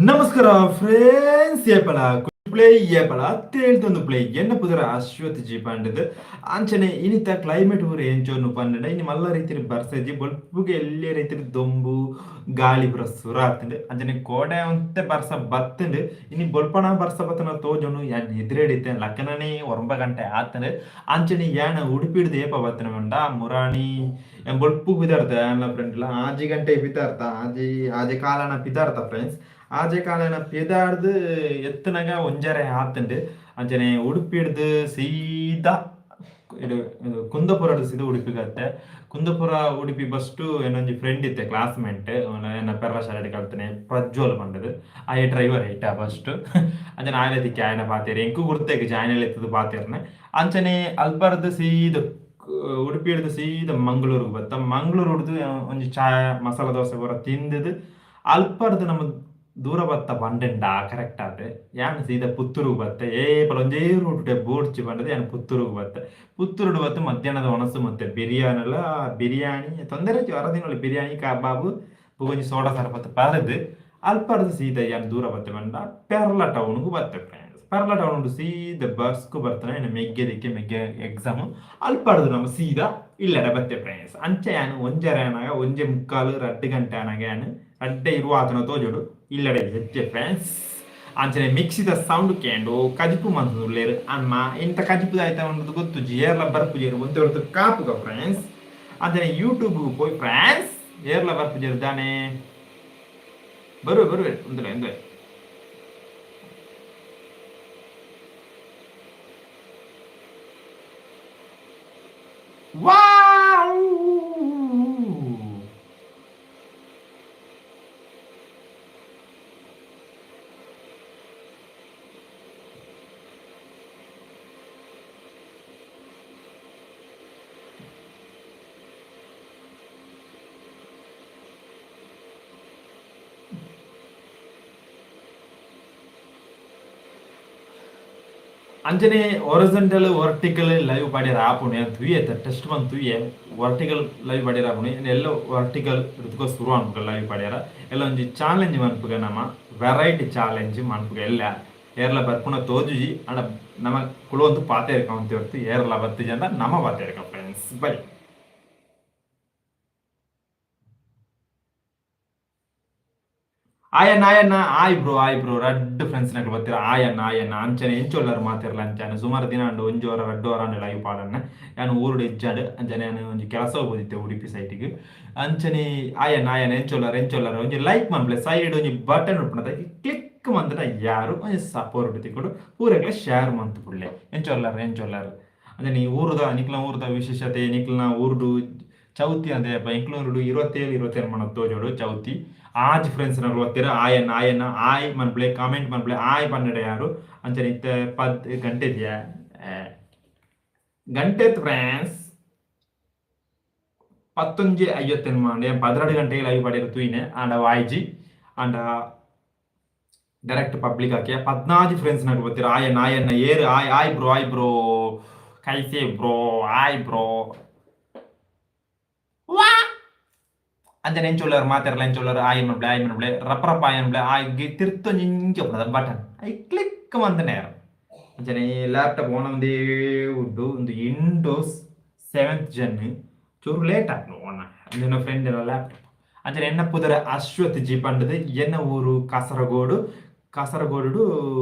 ನಮಸ್ಕಾರ ಫ್ರೆಂಡ್ಸ್, ಏಪಲ ಪ್ಲೇ ಏಪಲ ತೇಳ್ತೊಂದು ಪ್ಲೇ. ಎನ್ನ ಪುದರ ಅಶ್ವಥ್ ಜಿ ಪಂಡದ್. ಅಂಚನೆ ಇನಿತ ಕ್ಲೈಮೇಟ್ ಊರು ಎಂಚೊನ್ನು ಪಂಡ, ಇನಿ ಮಲ್ಲ ರೀತಿಯ ಬರ್ಸಜಿ, ಬೊಲ್ಪುಗೆ ಎಲ್ಲೆ ರೀತಿಯ ದೊಂಬು ಗಾಳಿ ಪೂರ ಸುರ ಆತ್ಂಡ್. ಅಂಚನೆ ಕೋಡೆ ಒಂತೆ ಬರ್ಸ ಬತ್ತ್ಂಡ್. ಇನಿ ಬೊಲ್ಪಣ ಬರ್ಸ ಬತ್ತನ ತೋಜೊನು. ಯಾನ್ ಎದುರೆಡಿತ್ತೆ ಲಕ್ಕನನೇ 9 ಗಂಟೆ ಆತ್ಂಡ್. ಅಂಚನೆ ಯಾನ್ ಉಡುಪಿಡ್ದು ಏಪ ಬತ್ತನ ಪಂಡ, ಮುರಾಣಿ ಯಾನ್ ಬೊಲ್ಪು ಪಿದಾಡ್ತ, ಯಾನ್ಲ ಫ್ರೆಂಡ್ಲ 6 ಗಂಟೆ ಪಿದಾಡ್ತ, ಆಜಿ ಆಜೆ ಕಾಲನ ಪಿದಾಡ್ತ ಫ್ರೆಂಡ್ಸ್. ಆಜೆ ಕಾಲನ ಪಿದಾಡ್ದು ಎತ್ತನಗ ಒಂಜರೆ ಆತ್ಂಡ್. ಅಂಚನೆ ಉಡುಪಿಡ್ದು ಸೀದಾ ಇದು ಇದು ಕುಂದಾಪುರಡ್ ಸೀದಾ ಉಡುಪಿಗೆ ಅತ್ತೆ. ಕುಂದಾಪುರ ಉಡುಪಿ ಬಸ್ಟು ಏನೊಂಜಿ ಫ್ರೆಂಡ್ ಇತ್ತೆ, ಕ್ಲಾಸ್ಮೇಟ್, ಎನ್ನ ಪೆರ್ಲ ಶಾಲೆಡ್ ಕಲ್ತನೆ, ಪ್ರಜ್ವಲ್ ಪಂಡದು. ಆಯೆ ಡ್ರೈವರ್ ಐಟ ಫಸ್ಟ್. ಅಂಚನೆ ಆಯನ ದಿಕ್ಕೆ ಆಯನ ಪಾತೆರ್, ಎಂಕು ಗುರ್ತೆಗ್ ಜಾಯ್ನ್ ಎತ್ತದು ಪಾತೆರ್ನೆ. ಅಂಚನೆ ಅಲ್ಪರ್ದ್ ಸೀದ ಉಡುಪಿಡ್ದು ಸೀದ ಮಂಗಳೂರಿಗೆ ಬತ್ತ. ಮಂಗಳೂರು ಹಿಡ್ದು ಒಂಜಿ ಚಾಯ್, ಮಸಾಲ ದೋಸೆ ಪೂರ ತಿಂದದು, ಅಲ್ಪರ್ದ್ ನಮ್ಮ ದೂರ ಬತ್ತ ಪಂಡೆಂಡ ಕರೆಕ್ಟ್ ಆದ್ ಯಾನ್ ಸೀದಾ ಪುತ್ತೂರುಗು ಬತ್ತೆ. ಏಪಲ ಒಂಜೇ ರೂಟ್ ಬೋಡ್ಚಿ ಪಂಡದು ಯಾನ್ ಪುತ್ತೂರುಗು ಬತ್ತೆ. ಪುತ್ತೂರುಡು ಬತ್ತು ಮಧ್ಯಾಹ್ನದ ಒಣಸು ಮತ್ತೆ ಬಿರಿಯಾನಿಲ, ಬಿರಿಯಾನಿ ತೊಂದರೆ ಹೊರದಿನ, ಬಿರಿಯಾನಿ, ಕಬಾಬು, ಒಂಜಿ ಸೋಡಾ ಸರ್ಬತ್ ಪರ್ದು, ಅಲ್ಪರ್ದು ಸೀದಾ ಯಾನ್ ದೂರ ಬತ್ತೆ ಪಂಡ ಪೆರ್ಲ ಟೌನ್ಗು ಬತ್ತೆ ಫ್ರೆಂಡ್ಸ್. ಪೆರ್ಲ ಟೌನ್ ಸೀದಾ ಬಸ್ಕು ಬರ್ತಾನೆ ಎನ್ನ ಮೆಗ್ಗೆ ದಿಕ್ಕೆ, ಮೆಗ್ಗೆ ಎಕ್ಸಾಮ್. ಅಲ್ಪರ್ದು ನಮ್ಮ ಸೀದಾ ಇಲ್ಲಡೆ ಬತ್ತೆ ಫ್ರೆಂಡ್ಸ್. ಅಂಚೆ ಯಾನ್ ಒಂಜರೆ ಆನಾಗ, 1:45, 2 ಗಂಟೆ ಆನಾಗ, ಯಾನ್ ರಡ್ಡೆ ಇರುವ ಆತನ ತೋಜೋಡು ಇಲ್ಲಡೆ ಹೆಚ್ಚೆ ಫ್ರೆಂಡ್ಸ್. ಅಂಚನೆ ಮಿಕ್ಸಿದ ಸೌಂಡ್ ಕೇಂಡು ಕಜಿಪು ಮಂತುಲ್ಲೇರು ಅಮ್ಮ. ಇಂತ ಕಜಿಪು ಆಯ್ತಾ ಉಂಟು ಗೊತ್ತುಜಿ. ಏರ್ಲ ಬರ್ಪುಜೇರು, ಒಂತೆ ಹೊರತು ಕಾಪುಗ ಫ್ರೆಂಡ್ಸ್. ಅಂಚನೆ ಯೂಟ್ಯೂಬ್ ಪೋಯಿ ಫ್ರೆಂಡ್ಸ್. ಏರ್ಲ ಬರ್ಪುಜೇರು ದಾನೆ? ಬರುವೆ ಬರುವೆ, ಒಂದ್ರೆ ಒಂದ್ರೆ. ವಾವ್! ಅಂಚನೆ ಒರಿಜೆಂಟಲ್, ವರ್ಟಿಕಲ್ ಲೈವ್ ಪಾಡ್ಯರ ಆಪುಂಡು. ಯಾನ್ ತೂಯೆ, ಟೆಸ್ಟ್ ಮಂತ್ ತೂಯೆ. ವರ್ಟಿಕಲ್ ಲೈವ್ ಪಾಡ್ಯರ ಆಪುಂಡು. ಎಲ್ಲ ವರ್ಟಿಕಲ್ ಋತುಕೋ ಶುರು ಅನ್ಪುಗ ಲೈವ್ ಪಾಡ್ಯರ. ಎಲ್ಲ ಒಂಜಿ ಚಾಲೆಂಜ್ ಮನ್ಪುಗ ನಮ, ವೆರೈಟಿ ಚಾಲೆಂಜ್ ಮನ್ಪುಗ. ಎಲ್ಲ ಏರ್ಲ ಬರ್ಪುನ ತೋಜುಜಿ. ಅಂಡ ನಮ ಕುಲೊಂದು ಪಾತೆರ್ಕ ಹೊರ್ತು ಏರ್ಲ ಬತ್ತಿಜಂಡ ನಮ ಪಾತೆರ್ಕ ಫ್ರೆಂಡ್ಸ್. ಬೈ. ಆಯಣ್ಣ, ಆಯಣ್ಣ, ಆಯ್ ಬ್ರೋ, ಆಯ್ ಬ್ರೋ. ರಡ್ಡ್ ಫ್ರೆಂಡ್ಸ್ ನಕಲು ಬತ್ತೀರ. ಆಯಣ್ಣ, ಆಯಣ್ಣ. ಅಂಚನೆ ಎಂಚೊಲ್ಲರು ಮಾತಿರ್ಲ. ಅಂಚನೆ ಸುಮಾರು ದಿನ ಅಂಡು, ಒಂಜಿ ವಾರ, 2 ವಾರ ಅಂಡು ಲೈವ್ ಪಾಡನ್ನ. ಯಾನ್ ಊರುಡು ಇಜ್ಜಾಂಡ್. ಅಂಚನೆ ಯಾನ್ ಒಂಜಿ ಕೆಲಸ ಹೋದಿತ್ತೆ ಉಡುಪಿ ಸೈಟಿಗೆ. ಅಂಚನೆ ಆಯಣ್ಣ, ಆಯಣ್ಣ. ಎಂಚೊಲ್ಲರು, ಎಂಚೊಲ್ಲರು? ಒಂಜಿ ಲೈಕ್ ಮನ್ಪುಲೆ. ಸೈಡ್ ಒಂಜಿ ಬಟನ್ ಉಪ್ಪುನದ, ಕ್ಲಿಕ್ ಮಂತ್ಡ ಯಾರು ಒಂಜಿ ಸಪೋರ್ಟ್ ತಿಕ್ಕೊಡು. ಪೂರೆಗ್ಲ ಶೇರ್ ಮಂತ್ ಪುಳ್ಳೆ. ಎಂಚೊಲ್ಲರು, ಎಂಚೊಲ್ಲರು? ಅಂಚನೆ ಈ ಊರುದ ನಿಕ್ಲ ಊರುದ ವಿಶೇಷತೆ, ನಿಕ್ಲ್ನ ಊರುಡು ಚೌತಿ ಅಂದ್ರೆ ಎಂಕ್ಲೂರುಡು 27 27 ಮಣ ತೋಜೋಡು ಚೌತಿ. ಆಜ್ ಫ್ರೆಂಡ್ಸ್ ನಗಳು ಬರ್ತೀರ. ಆಯನ್ನ, ಆಯನ್ನ, ಆಯ್ ಮನ್ಪ್ಲೆ, ಕಾಮೆಂಟ್ ಮನ್ಪ್ಲೆ. ಆಯ್ ಪನ್ನಡ ಯಾರು. ಅಂಚನೆ ಇತ್ತೆ 10 ಗಂಟೆ ಇದೆಯಾ? ಗಂಟೆ ಫ್ರೆಂಡ್ಸ್, 11:58. 12 ಗಂಟೆಗೆ ಲೈವ್ ಪಡೆಯಲು ತೂಯಿನೆ, ಆಂಡ ವಾಯ್ಜಿ. ಆಂಡ ಡೈರೆಕ್ಟ್ ಪಬ್ಲಿಕ್ ಹಾಕಿ. 14 ಫ್ರೆಂಡ್ಸ್ ನಗಳು ಬರ್ತೀರ. ಆಯನ್ನ, ಆಯನ್ನ. ಏರು? ಆಯ್, ಆಯ್ bro, hi bro, ಕೈಸೆ bro, hi bro. ವಾ! ಅಂಚನೆ ಎಂಚೊಲ್ಲರು ಮಾತೆರ್ಲ? ಎಂಚೊಲ್ಲರು? ಆಯ್ ಮನ್ಪ್ಲೆ, ಆಯ್ ಮನ್ಪ್ಲೆ, ರಪ್ಪ ರಪ್ಪ ಆಯ್ ಮನ್ಪ್ಲೆ. ಆಯ್ ತಿರ್ತೊಂಜಿ ಇಂಚ ಉಪ್ಪುನದ ಬಟನ್, I click ಮಂತನೇರು. ಅಂಚನೆ ಲ್ಯಾಪ್ಟಾಪ್ ಓನೊಂದೇ ಉಂಡು. ಒಂದು ವಿಂಡೋಸ್ ಸೆವೆಂತ್ ಜನ್, ಚೂರು ಲೇಟ್ ಆಪುಂಡು ಓನ. ಅಂಚನೆ ಫ್ರೆಂಡ್ ಲ್ಯಾಪ್ಟಾಪ್. ಅಂಚನೆ ಎನ್ನ ಪುದರ ಅಶ್ವಥ್ ಜಿ ಪಂಡದು. ಎನ್ನ ಊರು ಕಾಸರಗೋಡು. ಕಾಸರಗೋಡು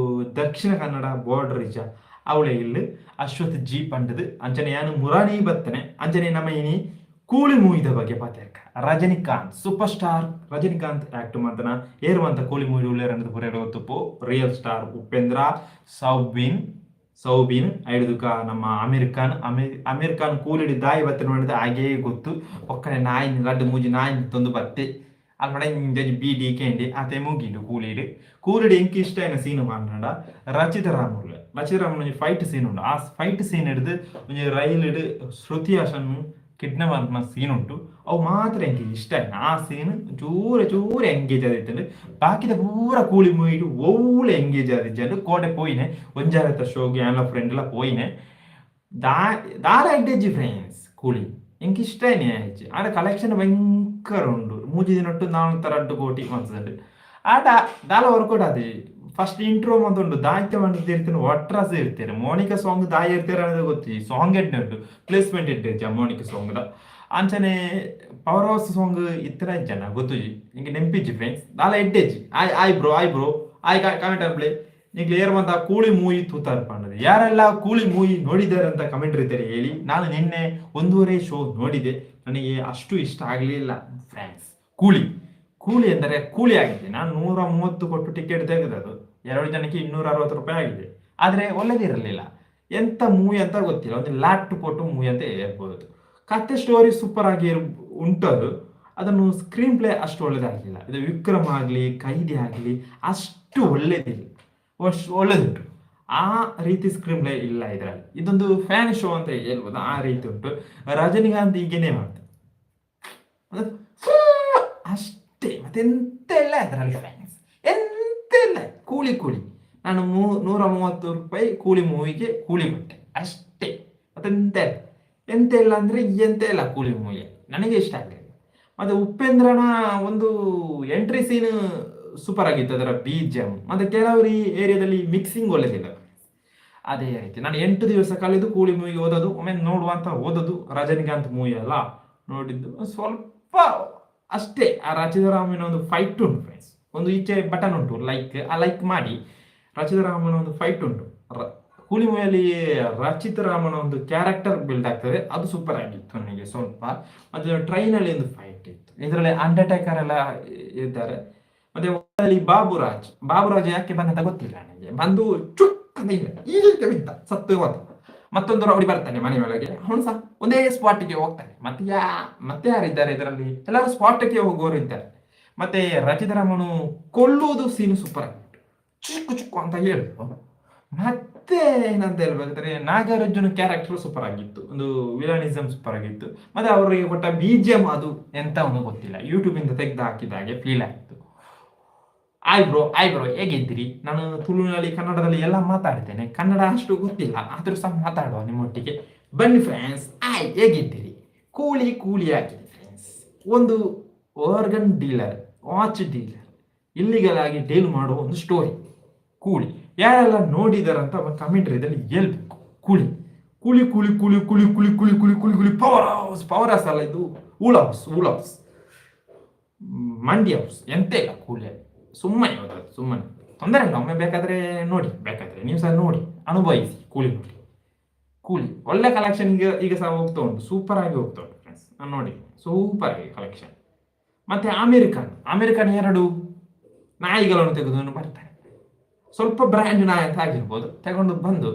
ದಕ್ಷಿಣ ಕನ್ನಡ ಬಾರ್ಡರ್ ಇಜ, ಅವಳೆ ಇಲ್ಲು. ಅಶ್ವಥ್ ಜಿ ಪಂಡದು. ಅಂಚನೆ ಯಾನು ಮುರಾನಿ ಬತ್ತನೆ. ಅಂಚನೆ ನಮ್ಮ ಇನಿ ಕೂಲಿ ಮೂವಿದ ಬಗ್ಗೆ ಪಾತೆರ್ಕ. Rajinikanth, super star Rajinikanth act ಮಂತನ ಏರುವಂತ ಕೂಲಿ ಮೂವಿ ಉಳ್ಳೇರ್ ಅನ್ನೋದು ಪೂರ ಗೊತ್ತುಪ್ಪು. ರಿಯಲ್ ಸ್ಟಾರ್ ಉಪೇಂದ್ರ, ಸೌಬಿನ್, ಸೌಬಿನ್ ಐಡುದುಕ ನಮ್ಮ ಅಮೀರ್ ಖಾನ್. ಅಮೀರ್ ಅಮೀರ್ ಖಾನ್ ಕೂಲಿಡಿ ದಾಯಿ ಬತ್ತಿನ ಮಾಡಿದ ಹಾಗೇ ಗೊತ್ತು. ಒಕ್ಕನೆ ನಾಯಿ, ರಡ್ಡು ಮೂಜಿ ನಾಯಿ ತೊಂದು ಬತ್ತೆ. ಅಲ್ಪಡ ಇಂಜಿ ಬಿ ಡಿ ಕೇಂಡಿ ಆತೆ ಮುಗಿಂಡು ಕೂಲಿಡ್. ಕೂಲಿಡ್ ಎಂಕ್ ಇಷ್ಟ ಆಯಿನ ಸೀನ್ ಪಂಡ, ರಚಿತ ರಾಮುಲು, ರಚಿತ ರಾಮುಲು ಒಂಜಿ ಫೈಟ್ ಸೀನ್ ಉಂಡು. ಆ ಫೈಟ್ ಸೀನ್ ಹಿಡ್ದು ಒಂಜಿ ರೈಲ್ ಶ್ರುತಿ ಹಾಸನ್ ಕಿಡ್ನಾಪ್ ಮಲ್ಪುನ ಸೀನ್ ಉಂಟು. ಅವು ಮಾತ್ರ ಎಂಕ್ ಇಷ್ಟ ಆಯ್ನ. ಆ ಸೀನ್ ಚೂರೆ ಚೂರು ಎಂಗೇಜ್ ಆದಿತ್ತುಂಡು. ಬಾಕಿದ ಪೂರ ಕೂಲಿ ಮೂವಿಡ್ ಒವ್ವುಲ ಎಂಗೇಜ್ ಆದಿಜ್ಜಂಡು. ಕೋಡೆ ಪೋಯಿನೆ ಒಂಜಾರತ್ತ ಶೋಗೆ, ಯಾನ್ಲ ಫ್ರೆಂಡ್ ಲ ಪೋಯಿನೆ. ದಾ ದಾಲ ಎಡ್ಡೆಜ್ಜಿ ಫ್ರೆಂಡ್ಸ್ ಕೂಲಿ. ಎಂಕ್ ಇಷ್ಟ ಆಯ್ನೆ ಆಯ್ಚಿ. ಆಂಡ ಕಲೆಕ್ಷನ್ ಭಯಂಕರ ಉಂಡು. 3 ದಿನೊಟ್ಟು 402 ಕೋಟಿ ಮನ್ಸಂಡು. ಆಟ ದಾಲ ವರ್ಕೌಟ್ ಆದಿ. ಫಸ್ಟ್ ಇಂಟ್ರೋ ಮಂತುಂಡು ದಾಯ್ತೆ ಮಂತ್ ಇರ್ತಿನ ಒಟ್ರಾಸ ಇರ್ತೀರಿ ಮೋನಿಕಾ ಸಾಂಗ್ ದಾಯ ಇರ್ತೀರ ಅನ್ನೋದು ಗೊತ್ತಿ. ಸಾಂಗ್ ಎಡ್ಡೆ ಉಂಟು, ಪ್ಲೇಸ್ಮೆಂಟ್ ಎಡ್ಡೆ ಇಜ್ಜ ಮೋನಿಕಾ ಸಾಂಗ್ ದ. ಅಂಚನೆ ಪವರ್ ಹೌಸ್ ಸಾಂಗ್ ಇತ್ತಿನ ಜನ ಗೊತ್ತುಜಿ, ನಿಂಗೆ ನೆಂಪಿಜ್ಜಿ ಫ್ರೆಂಡ್ಸ್. ದಾಲ ಎಡ್ಡೆಜ್ಜಿ. ಆಯ್ ಆಯ್ ಬ್ರೋ, ಆಯ್ ಬ್ರೋ, ಆಯ್ ಕಮೆಂಟ್ ಅನ್ಪ್ಲೆ. ನಿಂಗೆ ಏರ್ ಬಂತ ಕೂಳಿ ಮೂವಿ ತೂತಾರ ಪಂಡದು. ಯಾರೆಲ್ಲ ಕೂಳಿ ಮೂವಿ ನೋಡಿದ್ದಾರೆ ಅಂತ ಕಮೆಂಟ್ ಇರ್ತಾರೆ ಹೇಳಿ. ನಾನು ನಿನ್ನೆ 1:30 ಶೋ ನೋಡಿದೆ, ನನಗೆ ಅಷ್ಟು ಇಷ್ಟ ಆಗಲಿಲ್ಲ ಫ್ರೆಂಡ್ಸ್. ಕೂಳಿ ಕೂಳಿ ಎಂದರೆ ಕೂಲಿ ಆಗಿದೆ. ನಾನು 130 ಕೊಟ್ಟು ಟಿಕೆಟ್ ತೆಗೆದದು, ಎರಡು ಜನಕ್ಕೆ 260 ರೂಪಾಯಿ ಆಗಿದೆ. ಆದರೆ ಒಳ್ಳೆದಿರಲಿಲ್ಲ. ಎಂತ ಮೂವಿ ಅಂತ ಗೊತ್ತಿಲ್ಲ, ಒಂದು ಲ್ಯಾಟ್ ಕೊಟ್ಟು ಮೂವಿ ಅಂತ ಹೇಳ್ಬೋದು. ಕತೆ ಸ್ಟೋರಿ ಸೂಪರ್ ಆಗಿ ಉಂಟು ಅದು, ಅದನ್ನು ಸ್ಕ್ರೀನ್ ಪ್ಲೇ ಅಷ್ಟು ಒಳ್ಳೆದಾಗಲಿಲ್ಲ. ಇದು ವಿಕ್ರಮ್ ಆಗಲಿ ಕೈದಿ ಆಗಲಿ ಅಷ್ಟು ಒಳ್ಳೇದಿಲ್ಲ, ಅಷ್ಟು ಒಳ್ಳೇದುಂಟು. ಆ ರೀತಿ ಸ್ಕ್ರೀನ್ ಪ್ಲೇ ಇಲ್ಲ ಇದರಲ್ಲಿ. ಇದೊಂದು ಫ್ಯಾನ್ ಶೋ ಅಂತ ಹೇಳ್ಬೋದು, ಆ ರೀತಿ ಉಂಟು. ರಜನಿಕಾಂತ್ ಹೀಗೇನೆ ಮಾಡ್ತಾರೆ ಅಷ್ಟೇ, ಮತ್ತೆಂತ ಇಲ್ಲ ಅದರಲ್ಲಿ ಫ್ಯಾನ್ಸ್, ಎಂತ ಇಲ್ಲ. ಕೂಲಿ ಕೂಲಿ ನಾನು 130 ರೂಪಾಯಿ ಕೂಲಿ ಮೂವಿಗೆ ಕೂಲಿ ಕೊಟ್ಟೆ ಅಷ್ಟೇ, ಮತ್ತೆಂತ ಇಲ್ಲ. ಎಂತ ಇಲ್ಲ ಅಂದರೆ ಎಂತ ಇಲ್ಲ ಕೂಲಿ ಮೂವಿ, ನನಗೆ ಇಷ್ಟ ಆಗಲಿಲ್ಲ. ಮತ್ತು ಉಪೇಂದ್ರನ ಒಂದು ಎಂಟ್ರಿ ಸೀನ್ ಸೂಪರ್ ಆಗಿತ್ತು, ಅದರ ಬೀಜಮ್. ಮತ್ತು ಕೆಲವರು ಈ ಏರಿಯಾದಲ್ಲಿ ಮಿಕ್ಸಿಂಗ್ ಒಳ್ಳೆದಿಲ್ಲ. ಅದೇ ರೀತಿ ನಾನು 8 ದಿವಸ ಕಳೆದು ಕೂಲಿ ಮೂವಿಗೆ ಓದೋದು, ಒಮ್ಮೆ ನೋಡುವ ಅಂತ ಓದೋದು. ರಜನಿಕಾಂತ್ ಮೂವಿ ಅಲ್ಲ ನೋಡಿದ್ದು, ಸ್ವಲ್ಪ ಅಷ್ಟೇ. ಆ ರಚಿತರಾಮನ ಒಂದು ಫೈಟ್ ಉಂಟು ಫ್ರೆಂಡ್ಸ್, ಒಂದು ಈಚೆ ಬಟನ್ ಉಂಟು ಲೈಕ್, ಆ ಲೈಕ್ ಮಾಡಿ. ರಚಿತರಾಮನ ಒಂದು ಫೈಟ್ ಉಂಟು ಕೂಲಿ ಮೂವಿಯಲ್ಲಿ. ರಚಿತರಾಮನ ಒಂದು ಕ್ಯಾರೆಕ್ಟರ್ ಬಿಲ್ಡ್ ಆಗ್ತದೆ, ಅದು ಸೂಪರ್ ಆಗಿತ್ತು ನನಗೆ ಸ್ವಲ್ಪ. ಮತ್ತು ಟ್ರೈನಲ್ಲಿ ಒಂದು ಫೈಟ್ ಇತ್ತು. ಇದರಲ್ಲಿ ಅಂಡರ್ಟೇಕರ್ ಎಲ್ಲ ಇದ್ದಾರೆ. ಮತ್ತೆ ಅಲ್ಲಿ ಬಾಬುರಾಜ್, ಬಾಬುರಾಜ್ ಯಾಕೆ ಬಂದಂತ ಗೊತ್ತಿಲ್ಲ ನನಗೆ. ಬಂದು ಚುಕ್ ಅಂತ ಇಲ್ಲ ಈಗ ಬಿದ್ದ, ಸತ್ತು ಹೋದ. ಮತ್ತೊಂದು ರೌಡಿ ಬರ್ತಾನೆ ಮನೆ ಒಳಗೆ, ಅವನು ಸಹ ಒಂದೇ ಸ್ಪಾಟಿಗೆ ಹೋಗ್ತಾನೆ. ಮತ್ತೆ ಮತ್ತೆ ಯಾರಿದ್ದಾರೆ ಇದರಲ್ಲಿ? ಎಲ್ಲರೂ ಸ್ಪಾಟ್ಗೆ ಹೋಗುವವರು ಇದ್ದಾರೆ. ಮತ್ತೆ ರಚಿತರಾಮನು ಕೊಲ್ಲುವುದು ಸೀನ್ ಸೂಪರ್ ಆಗಿತ್ತು, ಚಿಕ್ಕು ಚಿಕ್ಕು ಅಂತ ಹೇಳಿದ್ರು. ಮತ್ತೆ ಏನಂತ ಹೇಳ್ಬೇಕಂದ್ರೆ ನಾಗಾರ್ಜುನ ಕ್ಯಾರೆಕ್ಟರ್ ಸೂಪರ್ ಆಗಿತ್ತು, ಒಂದು ವಿಲನಿಸಮ್ ಸೂಪರ್ ಆಗಿತ್ತು. ಮತ್ತೆ ಅವರಿಗೆ ಕೊಟ್ಟ ಬಿಜಿಎಂ ಅದು ಎಂತ ಅವನು ಗೊತ್ತಿಲ್ಲ, ಯೂಟ್ಯೂಬಿಂದ ತೆಗೆದು ಹಾಕಿದ ಹಾಗೆ ಫೀಲ್ ಆಯಿತು. ಆಯ್ ಬ್ರೋ, ಆಯ್ ಬ್ರೋ, ಹೇಗಿದ್ದೀರಿ? ನಾನು ತುಳುವಿನಲ್ಲಿ ಕನ್ನಡದಲ್ಲಿ ಎಲ್ಲ ಮಾತಾಡ್ತೇನೆ, ಕನ್ನಡ ಅಷ್ಟು ಗೊತ್ತಿಲ್ಲ, ಆದರೂ ಸಹ ಮಾತಾಡುವ ನಿಮ್ಮೊಟ್ಟಿಗೆ. ಬನ್ನಿ ಫ್ರೆಂಡ್ಸ್. ಆಯ್, ಹೇಗಿದ್ದೀರಿ? ಕೂಲಿ ಕೂಲಿ ಆಗಿದೆ ಫ್ರೆಂಡ್ಸ್. ಒಂದು organ dealer, watch dealer illegal ಆಗಿ ಡೀಲ್ ಮಾಡುವ ಒಂದು ಸ್ಟೋರಿ ಕೂಲಿ. ಯಾರೆಲ್ಲ ನೋಡಿದಾರಂತ ಕಮೆಂಟ್ ಇದರಲ್ಲಿ ಹೇಳ್ಬೇಕು. ಕೂಲಿ ಕೂಲಿ ಕೂಲಿ ಕೂಲಿ ಕೂಲಿ ಕೂಲಿ ಕೂಲಿ ಕೂಲಿ ಕೂಲಿ ಕೂಲಿ ಪವರ್ ಹೌಸ್, ಪವರ್ ಹೌಸ್ ಅಲ್ಲ ಇದು, ಊಲ್ ಹೌಸ್, ಊಲ್ ಹೌಸ್, ಮಂಡಿ ಹೌಸ್, ಎಂತ ಇಲ್ಲ ಕೂಲಿಯಲ್ಲಿ. ಸುಮ್ಮನೆ ಹೋದದ್ದು, ಸುಮ್ಮನೆ, ತೊಂದರೆ ಇಲ್ಲ. ಒಮ್ಮೆ ಬೇಕಾದರೆ ನೋಡಿ, ಬೇಕಾದರೆ ನೀವು ಸಹ ನೋಡಿ, ಅನುಭವಿಸಿ ಕೂಲಿ ನೋಡಿ. ಕೂಲಿ ಒಳ್ಳೆ ಕಲೆಕ್ಷನ್ ಈಗ ಈಗ ಸಹ ಹೋಗ್ತಾ ಉಂಟು, ಸೂಪರ್ ಆಗಿ ಹೋಗ್ತಾ ಉಂಟು ಫ್ರೆಂಡ್ಸ್. ನಾನು ನೋಡಿ, ಸೂಪರ್ ಆಗಿ ಕಲೆಕ್ಷನ್. ಮತ್ತೆ ಅಮೆರಿಕನ್, ಅಮೆರಿಕನ್ 2 ನಾಯಿಗಳನ್ನು ತೆಗೆದುಕೊಂಡು ಬರ್ತಾರೆ. ಸ್ವಲ್ಪ ಬ್ರ್ಯಾಂಡ್ ನಾಯಿ ಅಂತ ಆಗಿರ್ಬೋದು, ತಗೊಂಡು ಬಂದು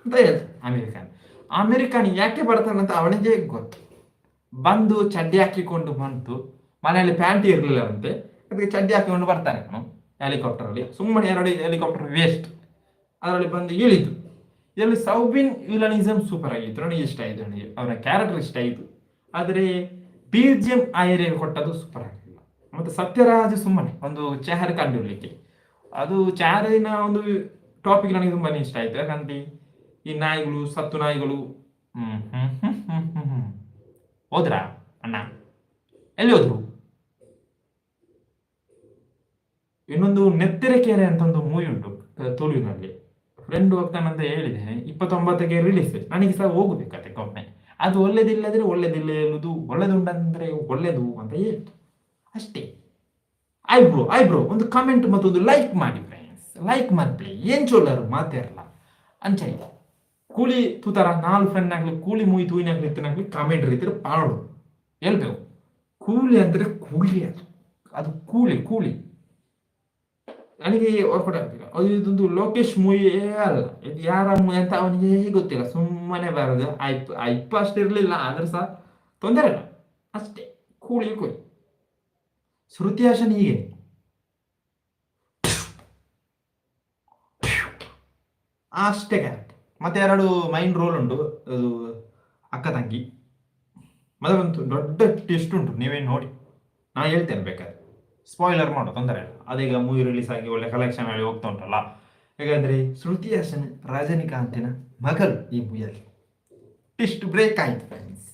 ಅಂತ ಹೇಳ್ತಾರೆ. ಅಮೆರಿಕನ್, ಅಮೆರಿಕನ್ ಯಾಕೆ ಬರ್ತಾನಂತ ಅವನಿಗೆ ಗೊತ್ತು. ಬಂದು ಚಡ್ಡಿ ಹಾಕಿಕೊಂಡು ಬಂತು, ಮನೆಯಲ್ಲಿ ಪ್ಯಾಂಟ್ ಇರಲಿಲ್ಲ ಅಂತೆ, ಅದಕ್ಕೆ ಚಡ್ಡಿ ಹಾಕಿಕೊಂಡು ಬರ್ತಾನೆ ಅವನು ಹೆಲಿಕಾಪ್ಟರಲ್ಲಿ. ಸುಮ್ಮನೆ 2 ಹೆಲಿಕಾಪ್ಟರ್ ವೇಸ್ಟ್, ಅದರಲ್ಲಿ ಬಂದು ಇಳಿತು. ಇದರಲ್ಲಿ ಸೌಬಿನ್ ವಿಲನಿಸಮ್ ಸೂಪರ್ ಆಗಿತ್ತು, ನನಗೆ ಇಷ್ಟ ಆಯಿತು, ನನಗೆ ಅವನ ಕ್ಯಾರೆಕ್ಟರ್ ಇಷ್ಟ ಆಯಿತು. ಆದರೆ ಬಿಜಿಎಂ ಆ ಏರಿಯಾಗೆ ಕೊಟ್ಟದ್ದು ಸೂಪರ್ ಆಗಿಲ್ಲ. ಮತ್ತು ಸತ್ಯರಾಜ್ ಸುಮ್ಮನೆ ಒಂದು ಚೇರ್ ಕಂಡುಹಿಡಲಿಕ್ಕೆ, ಅದು ಚೇರಿನ ಒಂದು ಟಾಪಿಕ್ ನನಗೆ ತುಂಬಾ ಇಷ್ಟ ಆಯಿತು. ಯಾಕಂದ್ರೆ ಈ ನಾಯಿಗಳು, ಸತ್ತು ನಾಯಿಗಳು. ಹ್ಮ್ ಹ್ಮ್ ಹ್ಮ್ ಹ್ಮ್ ಹ್ಮ್ ಹ್ಮ್ ಹೋದ್ರಾ ಅಣ್ಣ? ಎಲ್ಲಿ ಹೋದ್ರು? ಇನ್ನೊಂದು ನೆತ್ತೆರೆಕೆರೆ ಅಂತ ಒಂದು ಮೂವಿ ಉಂಟು ತುಳುವಿನಲ್ಲಿ. ಫ್ರೆಂಡ್ ಹೋಗ್ತಾನಂತ ಹೇಳಿದ್ದೇನೆ. 29ಕ್ಕೆ ರಿಲೀಸ್, ನನಗೆ ಸಹ ಹೋಗಬೇಕತ್ತೆ ಒಮ್ಮೆ. ಅದು ಒಳ್ಳೇದಿಲ್ಲದ್ರೆ ಒಳ್ಳೇದಿಲ್ಲ ಹೇಳುದು, ಒಳ್ಳೇದುಂಟಂದ್ರೆ ಒಳ್ಳೇದು ಅಂತ ಹೇಳ್ತು ಅಷ್ಟೇ. ಆಯ್ ಬ್ರೋ, ಆಯ್ ಬ್ರೋ, ಒಂದು ಕಮೆಂಟ್ ಮತ್ತೊಂದು ಲೈಕ್ ಮಾಡಿ ಫ್ರೆಂಡ್ಸ್, ಲೈಕ್ ಮಾಡ್ಲಿ. ಏನ್ ಚೋಲ್ಲರು ಮಾತಾಡಲ್ಲ ಅಂಚೆ. ಕೂಲಿ ತೂತಾರ 4 ಫ್ರೆಂಡ್ ಆಗ್ಲಿ, ಕೂಲಿ ಮೂವಿ ತೂಯಿನಾಗ್ಲಿ ಇತ್ತನಾಗ್ಲಿ ಕಮೆಂಟ್ ರೀತಿ ಪಾಡು ಹೇಳ್ಬೇಕು. ಕೂಲಿ ಅಂದ್ರೆ ಕೂಲಿ, ಅದು ಅದು ಕೂಲಿ ಕೂಲಿ ನನಗೆ ವರ್ಕೌಟ್ ಆಗ್ತಿಲ್ಲ. ಅದು ಇದೊಂದು ಲೋಕೇಶ್ ಮೂವಿಯೇ ಅಲ್ಲ, ಇದು ಯಾರ ಮೂವಿ ಅಂತ ಅವನಿಗೆ ಗೊತ್ತಿಲ್ಲ, ಸುಮ್ಮನೆ ಬರೋದು ಆಯ್ತು. ಐಪ್ ಅಷ್ಟು ಇರಲಿಲ್ಲ, ಆದ್ರೂ ಸಹ ತೊಂದರೆ ಇಲ್ಲ ಅಷ್ಟೇ. ಕೂಲಿ ಕೂಲಿ. ಶ್ರುತಿ ಹಾಸನ್ ಹೀಗೆ ಅಷ್ಟೇ ಕ್ಯಾರೆಕ್ಟರ್. ಮತ್ತೆ 2 ಮೈನ್ ರೋಲ್ ಉಂಟು, ಅದು ಅಕ್ಕ ತಂಗಿ. ಮತ್ತೆ ಒಂದು ದೊಡ್ಡ ಟ್ವಿಸ್ಟ್ ಉಂಟು, ನೀವೇ ನೋಡಿ, ನಾನು ಹೇಳ್ತೇನೆ ಬೇಕಾದ್ರೆ. ಸ್ಪಾಯ್ಲರ್ ಮಾಡೋ ತೊಂದರೆ ಇಲ್ಲ. ಅದೀಗ ಮೂವಿ ರಿಲೀಸ್ ಆಗಿ ಒಳ್ಳೆ ಕಲೆಕ್ಷನ್ ಆಗಿ ಹೋಗ್ತಾ ಉಂಟಲ್ಲ. ಹೇಗಂದ್ರೆ ಶ್ರುತಿ ಹಾಸನ್ ರಜನಿಕಾಂತಿನ ಮಗಳು ಈ ಮೂವಿಯಲ್ಲಿ. ಟ್ವಿಸ್ಟ್ ಬ್ರೇಕ್ ಆಯ್ತು ಫ್ರೆಂಡ್ಸ್.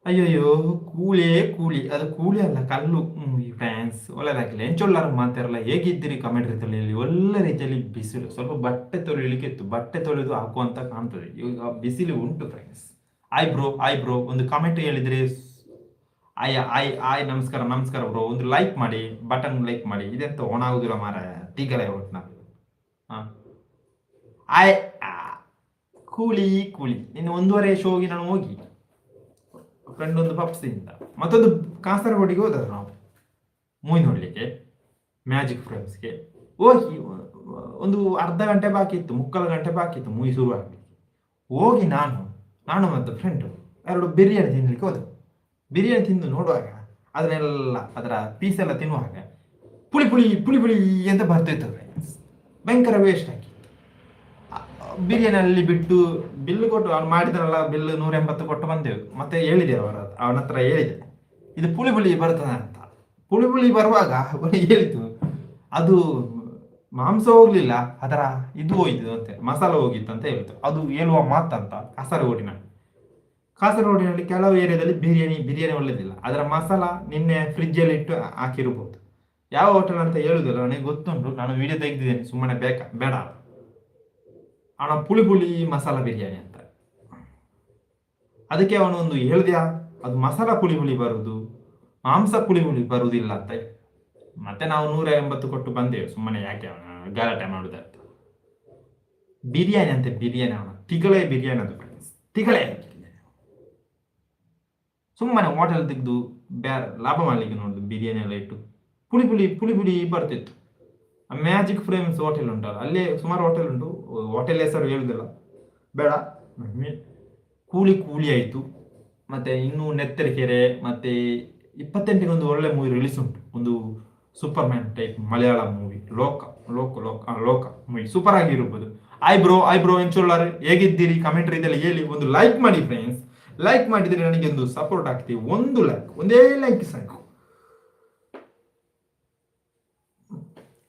ಅಯ್ಯಯ್ಯೋ, ಕೂಳೇ ಕೂಳಿ, ಅದು ಕೂಳಿ ಅಲ್ಲ, ಕಲ್ಲು ಫ್ಯಾನ್ಸ್ ಒಳ್ಳೆದಾಗಿಲ್ಲ. ಎಂಚೊಲ್ಲಾರ ಮಾತಾರಲ್ಲ, ಹೇಗಿದ್ದೀರಿ ಕಮೆಂಟ್ ರೀತಿಯಲ್ಲಿ ಹೇಳಿ. ಒಳ್ಳೆ ರೀತಿಯಲ್ಲಿ ಬಿಸಿಲು, ಸ್ವಲ್ಪ ಬಟ್ಟೆ ತೊಳಿಲಿಕ್ಕೆ ಇತ್ತು, ಬಟ್ಟೆ ತೊಳೆದು ಹಾಕುವಂತ ಕಾಣ್ತದೆ. ಇವಾಗ ಬಿಸಿಲು ಉಂಟು ಫ್ರೆಂಡ್ಸ್. ಆಯ್ ಬ್ರೋ, ಆಯ್ ಬ್ರೋ, ಒಂದು ಕಮೆಂಟ್ ಹೇಳಿದ್ರೆ ಆಯ್ ಆಯ್ ಆಯ್. ನಮಸ್ಕಾರ, ನಮಸ್ಕಾರ ಬ್ರೋ. ಒಂದು ಲೈಕ್ ಮಾಡಿ, ಬಟನ್ ಲೈಕ್ ಮಾಡಿ. ಇದೆಂತ ಆನ್ ಆಗುದಿಲ್ಲ ಮಾರ, ತಿಗಲೆ ಒಟ್ನ. ಹಾ, ಆಯ್. ಕೂಲಿ ಕೂಲಿ. ಇನ್ನು 1:30 ಶೋಗೆ ನಾನು ಹೋಗಿ ಫ್ರೆಂಡ್ ಒಂದು ಪಪ್ಸಿಂದ ಮತ್ತೊಂದು ಕಾಸರಗೋಡಿಗೆ ಹೋದದ್ದು ನಾವು ಮೂವಿ ನೋಡಲಿಕ್ಕೆ. ಮ್ಯಾಜಿಕ್ ಫ್ರೆಂಡ್ಸ್ಗೆ ಹೋಗಿ ಒಂದು ಅರ್ಧ ಗಂಟೆ ಬಾಕಿ ಇತ್ತು, ಮುಕ್ಕಾಲು ಗಂಟೆ ಬಾಕಿ ಇತ್ತು ಮೂವಿ ಶುರು ಆಗಲಿಕ್ಕೆ. ಹೋಗಿ ನಾನು ನಾನು ಮತ್ತು ಫ್ರೆಂಡು ಎರಡು ಬಿರಿಯಾನಿ ತಿನ್ನಲಿಕ್ಕೆ ಹೋದೆವು. ಬಿರಿಯಾನಿ ತಿಂದು ನೋಡುವಾಗ, ಅದನ್ನೆಲ್ಲ ಅದರ ಪೀಸ್ ಎಲ್ಲ ತಿನ್ನುವಾಗ ಪುಳಿ ಪುಳಿ ಪುಳಿ ಪುಳಿ ಅಂತ ಬರ್ತಿತ್ತು ಫ್ರೆಂಡ್ಸ್. ಭಯಂಕರ ವೇಸ್ಟ್ ಆಗಿತ್ತು. ಬಿರಿಯಾನಿ ಅಲ್ಲಿ ಬಿಟ್ಟು ಬಿಲ್ ಕೊಟ್ಟು, ಅವ್ನು ಮಾಡಿದ್ರಲ್ಲ ಬಿಲ್, 180 ಕೊಟ್ಟು ಬಂದೆವು. ಮತ್ತೆ ಹೇಳಿದೆ ಅವರ ಅವನ ಹತ್ರ ಹೇಳಿದೆ, ಇದು ಪುಳಿ ಪುಳಿ ಬರ್ತದೆ ಅಂತ. ಪುಳಿ ಪುಳಿ ಬರುವಾಗ ಅವನು ಹೇಳಿತು, ಅದು ಮಾಂಸ ಹೋಗ್ಲಿಲ್ಲ, ಅದರ ಇದು ಹೋಯ್ತು ಅಂತೆ, ಮಸಾಲ ಹೋಗಿತ್ತು ಅಂತ ಹೇಳ್ತು. ಅದು ಹೇಳುವ ಮಾತಂತ? ಕಾಸರಗೋಡಿನ ಕಾಸರಗೋಡಿನಲ್ಲಿ ಕೆಲವು ಏರಿಯಾದಲ್ಲಿ ಬಿರಿಯಾನಿ ಬಿರಿಯಾನಿ ಒಳ್ಳೆದಿಲ್ಲ. ಅದರ ಮಸಾಲ ನಿನ್ನೆ ಫ್ರಿಜ್ಜಲ್ಲಿ ಇಟ್ಟು ಹಾಕಿರ್ಬೋದು. ಯಾವ ಹೋಟೆಲ್ ಅಂತ ಹೇಳುದಿಲ್ಲ, ನನಗೆ ಗೊತ್ತುಂಟು. ನಾನು ವಿಡಿಯೋ ತೆಗೆದಿದ್ದೇನೆ, ಸುಮ್ಮನೆ ಬೇಕಾ ಬೇಡ. ಅವನ ಪುಳಿ ಪುಳಿ ಮಸಾಲ ಬಿರಿಯಾನಿ ಅಂತ. ಅದಕ್ಕೆ ಅವನು ಒಂದು ಹೇಳ್ದ್ಯಾ, ಅದು ಮಸಾಲ ಪುಳಿ ಪುಳಿ ಬರುದು, ಮಾಂಸ ಪುಳಿ ಪುಳಿ ಬರುವುದಿಲ್ಲ ಅಂತ. ಮತ್ತೆ ನಾವು 180 ಕೊಟ್ಟು ಬಂದೆವು. ಸುಮ್ಮನೆ ಯಾಕೆ ಅವನ ಗಲಾಟೆ ಮಾಡುದಂತ. ಬಿರಿಯಾನಿ ಅಂತೆ ಬಿರಿಯಾನಿ, ಅವನ ತಿಗಳೇ ಬಿರಿಯಾನಿ ಅದು ಫ್ರೆಂಡ್ಸ್, ತಿಗಳೇ ಬಿರಿಯಾನಿ. ಸುಮ್ಮನೆ ಹೋಟೆಲ್ ತೆಗೆದು ಬೇರೆ ಲಾಭ ಮಾಡಲಿಕ್ಕೆ ನೋಡುದು. ಬಿರಿಯಾನಿ ಎಲ್ಲ ಇಟ್ಟು ಪುಳಿ ಪುಳಿ ಪುಳಿ ಪುಳಿ ಬರ್ತಿತ್ತು. ಮ್ಯಾಜಿಕ್ ಫ್ರೇಮ್ಸ್ ಹೋಟೆಲ್ ಉಂಟಲ್ಲ, ಅಲ್ಲೇ ಸುಮಾರು ಹೋಟೆಲ್ ಉಂಟು. ಹೋಟೆಲ್ ಹೆಸರು ಹೇಳುದಿಲ್ಲ, ಬೇಡ. ಕೂಲಿ ಕೂಲಿ ಆಯಿತು. ಮತ್ತೆ ಇನ್ನು ನೆತ್ತರಿಕೆರೆ. ಮತ್ತೆ 28ಕ್ಕೆ ಒಂದು ಒಳ್ಳೆ ಮೂವಿ ರಿಲೀಸ್ ಉಂಟು, ಒಂದು super man type Malayalam movie, ಲೋಕ ಲೋಕ ಲೋಕ ಲೋಕ ಮೂವಿ ಸೂಪರ್ ಆಗಿರ್ಬೋದು. ಆಯ್ ಬ್ರೋ, ಆಯ್ ಬ್ರೋ. ಎಂಚೊಲ್ಲಾರ್, ಹೇಗಿದ್ದೀರಿ? ಕಮೆಂಟ್ ರೀತಿಯಲ್ಲಿ ಹೇಳಿ. ಒಂದು ಲೈಕ್ ಮಾಡಿ ಫ್ರೆಂಡ್ಸ್. ಲೈಕ್ ಮಾಡಿದರೆ ನನಗೆ ಒಂದು ಸಪೋರ್ಟ್ ಆಗ್ತೀವಿ. ಒಂದು ಲೈಕ್, ಒಂದೇ ಲೈಕ್ ಸಾಕು.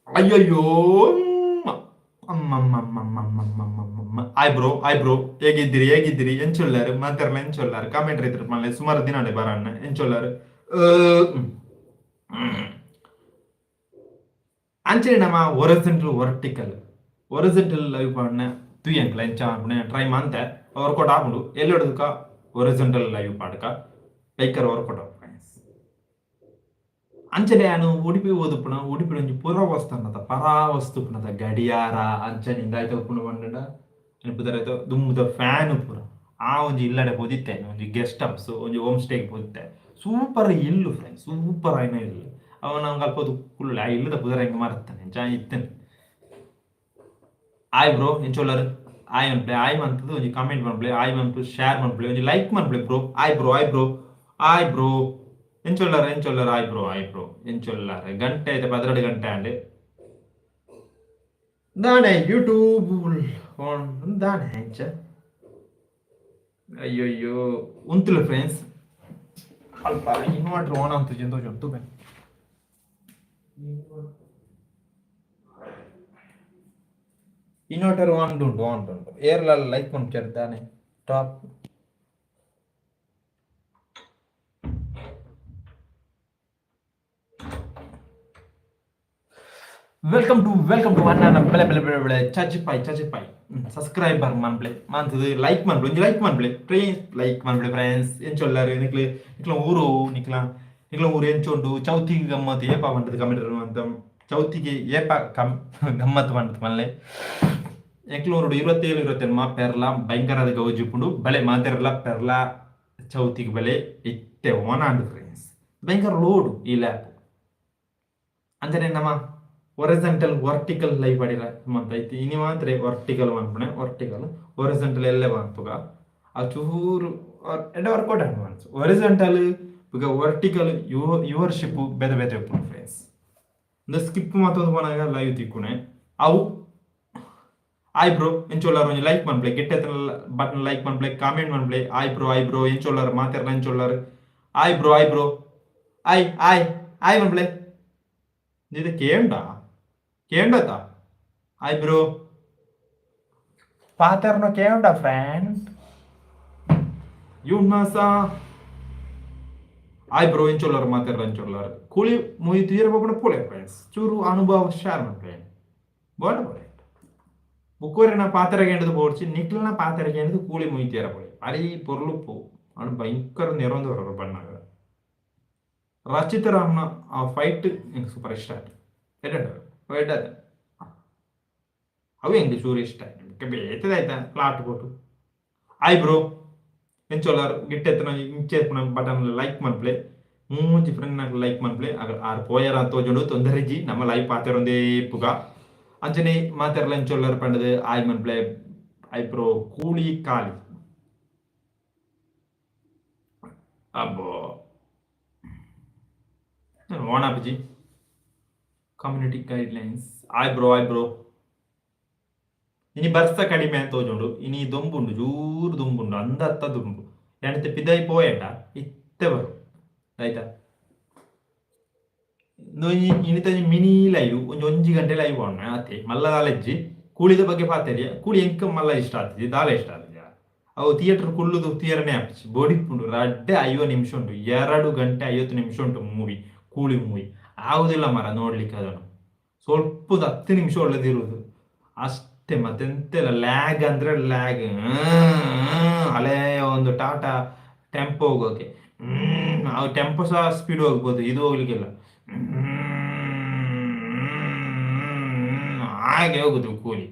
ಅಯ್ಯಯ್ಯೋ, ಅಮ್ಮಮ್ಮಮ್ಮಮ್ಮಮ್ಮಮ್ಮಮ್ಮಮ್ಮ. ಆಯ್ ಬ್ರೋ, ಆಯ್ ಬ್ರೋ. ಹೇಗಿದ್ದೀರಿ, ಹೇಗಿದ್ದೀರಿ? ಎಂಚೊಲ್ಲಾರು ಮಾತಾರಲ್ಲ, ಎಂಚೊಲ್ಲಾರು? ಕಮೆಂಟ್ ರೈತರ ಮಲ್ಲೆ. ಸುಮಾರು ದಿನ ಬರಣ್ಣ. ಎಂಚೊಲ್ಲಾರು? ಅಂಚನೆ ನಮ್ಮ ಒರಿಜೆಂಟಲ್ ವರ್ಟಿಕಲ್ ಒರಿಜೆಂಟಲ್ ಲೈವ್ ಪಾಡ್ನ ತುಯ್ಯಂಕ್ಲ ಎಂಚ ಟ್ರೈ ಮಂತೆ. ವರ್ಕೌಟ್ ಆಪುಂಡು ಎಲ್ಲೊಡುಕ ಒರಿಜೆಂಟಲ್ ಲೈವ್ ಪಾಡ್ಕ ಬೈಕರ್ ವರ್ಕೌಟ್ ಫ್ರೆಂಡ್ಸ್. ಅಂಚನೆ ನಾನು ಉಡುಪಿ ಓದುಪುಣ, ಉಡುಪಿ ಒಂಜಿ ಪುರ ವಸ್ತು ಅನ್ನದ ಪರಾ ವಸ್ತು ಪುನದ ಗಡಿಯಾರ ಅಂಚನೆ ಇಂದಾಯ್ತ ಉಪ್ಪುನ ಪಂಡ ಪುದರಾಯ್ತು, ದುಂಬುದ ಫ್ಯಾನ್ ಪೂರ. ಆ ಒಂಜಿ ಇಲ್ಲಡೆ ಪೋದಿತ್ತೆ, ಒಂಜಿ ಗೆಸ್ಟ್ ಹೌಸ್, ಒಂಜಿ ಹೋಮ್ ಸ್ಟೇಗೆ ಪೋದಿತ್ತೆ. ಸೂಪರ್ ಇಲ್ಲು ಫ್ರೆಂಡ್ಸ್, ಸೂಪರ್ ಆಯ್ನ ಇಲ್ಲು. ಅವ ನಂಗೆ ಅಲ್ಪ ಕುಳ್ಳು ಆ ಇಲ್ಲದ ಪುದರ ಹೆಂಗೆ ಮಾರುತ್ತಾನೆ ಎಂಚ ಇತ್ತೇನೆ. ಆಯ್ ಬ್ರೋ, ಎಂಚೊಲ್ಲರು? ಆಯ್ ಮನ್ಪ್ಲೆ, ಆಯ್ ಮಂತದ್ದು ಒಂಜಿ ಕಮೆಂಟ್ ಮನ್ಪ್ಲೆ, ಆಯ್ ಮನ್ಪು, ಶೇರ್ ಮನ್ಪ್ಲೆ, ಒಂಜಿ like ಮನ್ಪ್ಲೆ bro. Hi bro, hi bro, hi bro. ಎಂಚೊಲ್ಲಾರ, ಎಂಚೊಲ್ಲಾರ? ಆಯ್ ಬ್ರೋ, ಆಯ್ ಬ್ರೋ. ಎಂಚೊಲ್ಲಾರ? ಗಂಟೆ ಆಯ್ತು, 12 ಗಂಟೆ ಅಂಡೆ ದಾನೆ ಯೂಟ್ಯೂಬ್ ದಾನೆ ಎಂಚ. ಅಯ್ಯಯ್ಯೋ, ಉಂತುಲ ಫ್ರೆಂಡ್ಸ್. ಅಲ್ಪ ಇನ್ವರ್ಟರ್ ಆನ್ ಅಂತ ಜಂತು ಬನ್ನಿ. ಇನ್ವರ್ಟರ್ ಆನ್ ಉಂಟು, ಆನ್ ಉಂಟು. ಏರ್ಲ ಲೈಕ್ ಮನ್ಪುಜಾರ್ ದಾನೆ? Top. Welcome to, welcome to ಅಣ್ಣನ ಬೆಳೆ ಬೆಳೆ ಬೆಳೆ ಬೆಳೆ ಚಚಿಪಾಯ್ ಚಚಿಪಾಯ್. ಸಬ್ಸ್ಕ್ರೈಬರ್ ಮನ್ಪ್ಲೆ ಮಂತದು ಲೈಕ್ ಮನ್ಪ್ಲೆ, ಒಂಜಿ ಲೈಕ್ ಮನ್ಪ್ಲೆ ಪ್ಲೀಸ್, ಲೈಕ್ ಮನ್ಪ್ಲೆ ಫ್ರೆಂಡ್ಸ್. ಎಂಚೊಲ್ಲಾರು? ನಿಕ್ಲೆ ನಿಕ್ಲ ಊರು, ನಿಕ್ಲ ನಿಕ್ಲ ಊರು ಎಂಚೊಂಡು? ಚೌತಿಗೆ ಗಮ್ಮತ್ತು ಏಪ ಪಂಡದು ಕಮೆಂಟ್ ಅಂತ. ಚೌತಿಗೆ ಏಪ ಕಮ್ ಗಮ್ಮತ್ತು ಪಂಡದು ಮಲ್ಲೆ. ಎಂಕ್ಲೂರುಡು 27 28 ಪೆರ್ಲ ಭಯಂಕರದ ಗೌಜಿ ಉಪ್ಪುಂಡು. ಬಲೆ ಮಾತೆರ್ಲ ಪೆರ್ಲ ಚೌತಿಗೆ ಬಲೆ. ಇತ್ತೆ ಓನಾಂಡು ಫ್ರೆಂಡ್ಸ್, ಭಯಂಕರ ಲೋಡು ಈ ಲ್ಯಾಪ್. ಅಂಚನೆ ನಮ್ಮ ಒರಿಜೆಂಟಲ್ ವರ್ಟಿಕಲ್ ಲೈವ್ ಅಡಿರ ಮಂತ ಐತಿ. ಇನಿ ಮಾತ್ರ ವರ್ಟಿಕಲ್ ಮನ್ಪುಣೆ, ವರ್ಟಿಕಲ್ ಒರಿಜೆಂಟಲ್ ಎಲ್ಲೆ ಮನ್ಪುಗ. ಆ ಚೂರು ಎಡ್ಡೆ ವರ್ಕೌಟ್ ಆಂಡ್ ಮನ್ಸು. ಒರಿಜೆಂಟಲ್ ಬೊಕ ವರ್ಟಿಕಲ್ ಯುವರ್ಶಿಪ್ ಬೇತೆ ಬೇತೆ ಉಪ್ಪುಂಡು ಫ್ರೆಂಡ್ಸ್. ಇಂದು ಸ್ಕಿಪ್ ಮತ್ತೊಂದು ಪೋನಗ ಲೈವ್ ತಿಕ್ಕುನೆ ಅವು. ಆಯ್ ಬ್ರೋ, ಎಂಚೊಲ್ಲಾರ್? ಒಂಜಿ ಲೈಕ್ ಮನ್ಪ್ಲೆ, ಗೆಟ್ ಬಟನ್ ಲೈಕ್ ಮನ್ಪ್ಲೆ, ಕಾಮೆಂಟ್ ಮನ್ಪ್ಲೆ. Hi bro, hi bro. ಎಂಚೊಲ್ಲಾರ್ ಮಾತೆರ್ಲ? ಎಂಚೊಲ್ಲಾರ್? Hi bro, hi bro, hi hi hi ಮನ್ಪ್ಲೆ. ಇದು ಕೇಂಡ ಕೇಂಡತ. ಆಯ್ ಬ್ರೋ, ಪಾತೆರ್ನ ಕೇಂಡ ಫ್ರೆಂಡ್. ಯುನಸ ಆಯ್ ಬ್ರೋ ಎಂಚೊಲ್ಲಾರ ಮಾತೆರ್ಲ ಎಂಚೊಲ್ಲಾರ ಕೂಲಿ ಮೂವಿ ತೂಯೆರೆ ಪೋಪುಂಡ ಪೋಲೆ ಫ್ರೆಂಡ್ಸ್, ಚೂರು ಅನುಭವ ಶೇರ್ ಮಲ್ಪುಲೆ. ಬೋಡ ಬೋಲೆ ಬುಕ್ಕೋರಿನ ಪಾತೆರಗೇಂಡದು ಬೋಡ್ಚಿ, ನಿಕ್ಲನ ಪಾತೆರಗೇಂಡದು ಕೂಲಿ ಮೂವಿ ತೂಯೆರೆ ಪೋಲೆ. ಬಾರಿ ಪೊರ್ಲು ಪೋ ಅಣ್ ಭಯಂಕರ ನೆರೊಂದು ಬರೋರು ಬಣ್ಣಾಗ. ರಚಿತ ರಾಮ್ನ ಆ ಫೈಟ್ ಎಂಕ್ ಸೂಪರ್ ಇಷ್ಟ ಆಯ್ತು. ಎಡ್ಡೆ ಎಡ್ಡೆ ಅವು ಎಂಕ್ ಚೂರು ಇಷ್ಟ ಆಯ್ತು. ಬೇತದ ಆಯ್ತಾ ಪ್ಲಾಟ್ ಕೊಟ್ಟು. ಆಯ್ ಬ್ರೋ ಎಂಚೊಲ್ಲಾರ್ ಗಿಟ್ಟೆತ್ತನ ಇಂಚೆ ಬಟನ್ ಲೈಕ್ ಮನ್ಪ್ಲೆ, ಮೂಜಿ ಫ್ರೆಂಡ್ ಲೈಕ್ ಮನ್ಪ್ಲೆ. ಆರ್ ಪೋಯರ ತೋಜುಂಡು, ತೊಂದರೆ ಇಜ್ಜಿ, ನಮ್ಮ ಲೈಫ್ ಪಾತೆರೊಂದೇ ಇಪ್ಪುಗ. ಅಂಚನೆ ಮಾತೆರ್ಲ ಎಂಚೊಲ್ಲಾರ್ ಪಂಡದು ಆಯ್ ಮನ್ಪ್ಲೆ. ಆಯ್ ಬ್ರೋ ಕೂಲಿ ಕಾಲಿ ಅಬ್ಬೋ on ಆಪುಜಿ. Community guidelines. ಆಯ್ ಬ್ರೋ, ಆಯ್ ಬ್ರೋ. ಇನಿ ಬರ್ಸ ಕಡಿಮೆ ಅಂತ ತೋಜುಂಡು. ಇನಿ ದೊಂಬುಂಡು, ಜೂರು ದೊಂಬುಂಡು, ಅಂದತ್ತ ದುಂಬು ಎಣತೆ ಪಿದೈ ಪೋಯೆಂಡ ಇತ್ತೆ ಬರು ಆಯ್ತಾ. ಇನಿತ ಮಿನಿ ಲೈವ್ ಒಂಜಿ ಒಂಜಿ ಗಂಟೆ ಲೈವ್ ಆಣ ಅತ್ತೆ ಮಲ್ಲ ದಾಲೆಜ್ಜಿ. ಕೂಳಿದ ಬಗ್ಗೆ ಪಾತೆರಿಯ. ಕೂಳಿ ಎಂಕ ಮಲ್ಲ ಇಷ್ಟ ಆಗ್ತದೆ, ದಾಲ ಇಷ್ಟ ಆಗ್ತದೆ. ಅವು ಥಿಯೇಟರ್ ಕುಳ್ಳುದು ಥಿಯೇಟರ್ನೇ ಆಪುಜಿ, ಬೋಡಿಪ್ಪುಂಡು. ರಡ್ಡೆ 50 ನಿಮಿಷ ಉಂಟು, 2 ಗಂಟೆ 50 ನಿಮಿಷ ಉಂಟು ಮೂವಿ. ಕೂಳಿ ಮೂವಿ ಆಗುದಿಲ್ಲ ಮರ ನೋಡ್ಲಿಕ್ಕೆ. ಅದನ್ನು ಸ್ವಲ್ಪ 10 ನಿಮಿಷ ಒಳ್ಳೆದಿರುವುದು ಅಷ್ಟೇ, ಮತ್ತೆಂತೆಲ್ಲ ಲ್ಯಾಗ್ ಅಂದ್ರೆ ಲ್ಯಾಗ್. ಹಳೆಯ ಒಂದು ಟಾಟಾ ಟೆಂಪೋ ಹೋಗೋಕೆ, ಆ ಟೆಂಪೋ ಸಹ ಸ್ಪೀಡ್ ಹೋಗ್ಬೋದು, ಇದು ಹೋಗ್ಲಿಕ್ಕಿಲ್ಲ. ಹಾಗೆ ಹೋಗುದು ಕೂಲಿ.